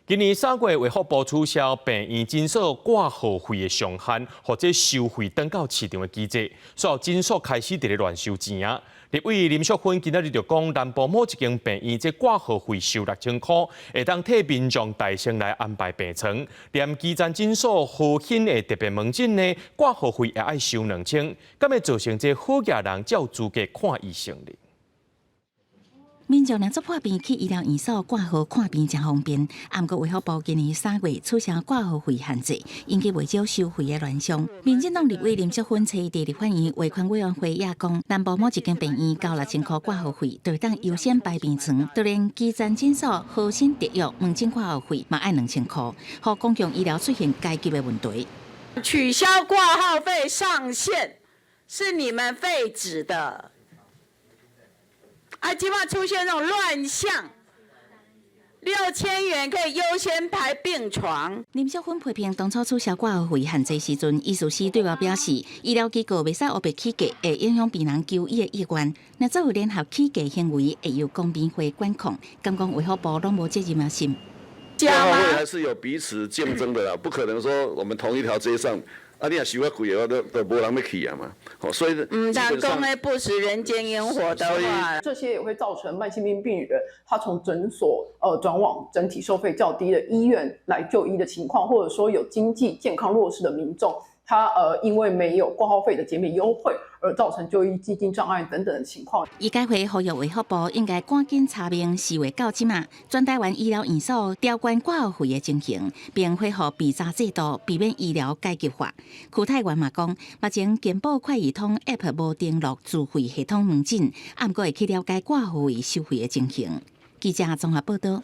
今年3月，衛福部取消病院診所掛號費的上限，或者收費轉到市場的機制，所有診所開始佇咧亂收錢啊！立委林淑芬今仔日就講，南部某一間病院這掛號費收6000箍，會當替民眾代先來安排病床，連基層診所和興的特別門診呢，掛號費也愛收2000，敢會造成這好額人才有資格看醫生咧？民眾若做破病去醫療院所掛號看病誠方便，毋過衛福部今年三月取消掛號費限制，引起袂少收費的亂象。民進黨立委林淑芬揣佇立法院衛權委員會也講，南部某一間病院交六千箍掛號費，就會當優先排病床，就連基層診所和欣特約門診掛號費嘛愛2000箍，予公共醫療出現階級的問題。取消掛號費上限是你們廢止的。啊，這馬出現這種亂象，6000元可以優先排病床。林淑芬批評當初取消掛號費限制時陣，醫師司對外表示，醫療機構袂使烏白起價，會影響病人求醫的意願。若做聯合起價行為，會由公平會管控。敢講衛福部攏無責任啊心。掛號費還是有彼此競爭的啦，不可能說我們同一條街上。啊！你若收較貴的，都無人欲去啊嘛。所以毋通講的不食人間煙火的話，這些也會造成慢性病病人他從診所轉往整體收費較低的醫院來就醫的情況，或者說有經濟健康弱勢的民眾，他因為沒有掛號費的減免優惠而造成就醫資金障礙等等的情況。醫改會呼籲衛福部應該趕緊查明4月到這馬全台灣醫療院所調懸掛號費的情形，並恢復備查制度，避免醫療階級化。邱泰源嘛講，目前健保快易通 App 無登錄自費系統門診，毋過會去了解掛號費收費的情形。記者綜合報道。